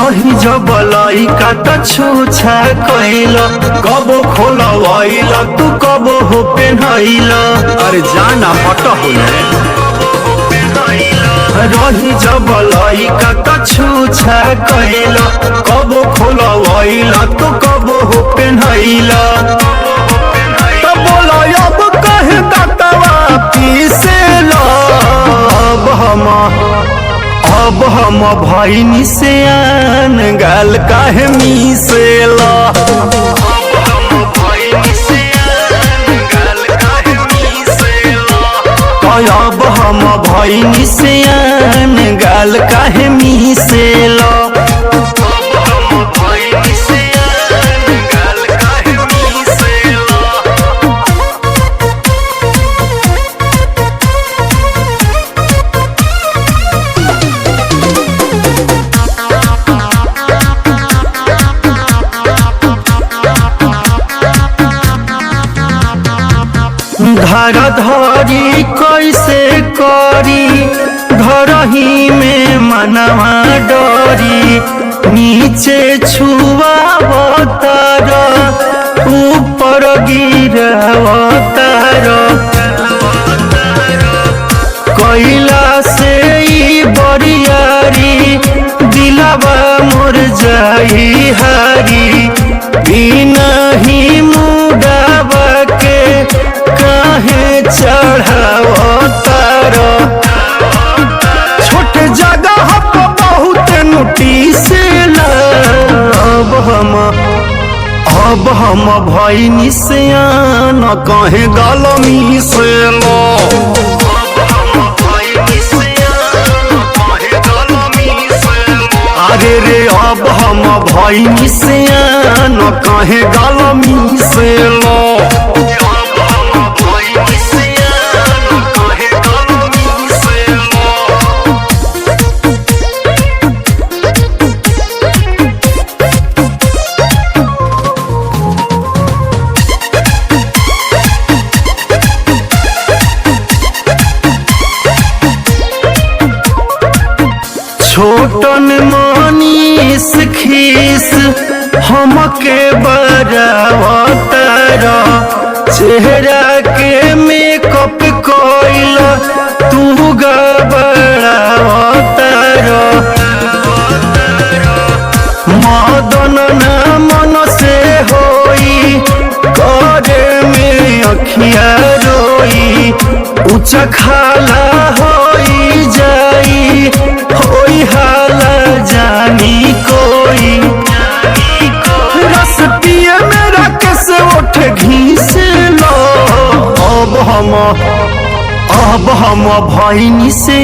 रही जब लइका त छूछा कैल, कबो खोलवैल तू कबो हो पेन्हैल। अरे जाना हट होने। रही जब लइका त छूछा कैल, कबो खोलवैल तू कबो हो पेन्हैल। त बोला अब कहे दातवा पीसेल। अब हम भैनी से आन गाल काहे मिसेला। अब हम भैनी से आन गाल काहे मिसेला। धरा धरी कैसे करी, धरही में मनवा डरी। नीचे छुआवतार ऊपर गिरावतार। कैला से ई बरियारी दिलवा मोर जाई हारी। बिना ही मुडावा के काहे चढ़ावतार। छोट जगह पर बहुत नोटिस। अब हम भैनी से आन कहे गलमी से लो। अरे रे अब हम भैनी से आन कहे गलमी से लो। छोटन मनीष खीस हमके बरावतर। चेहरा के मेकअप कोइल तू गबड़ावतर। मदन ना मन से होई करे में अखिया रोई। ऊंचा खाला होई जाई होई हाला जानी कोई। रस पिए मेरा कैसे उठ घीस लो। अब हम भैनी से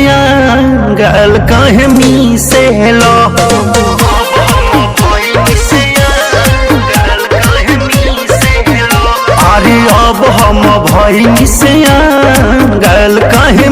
गाल काहे मिसे लो। अरे अब हम भैनी से गाल काहे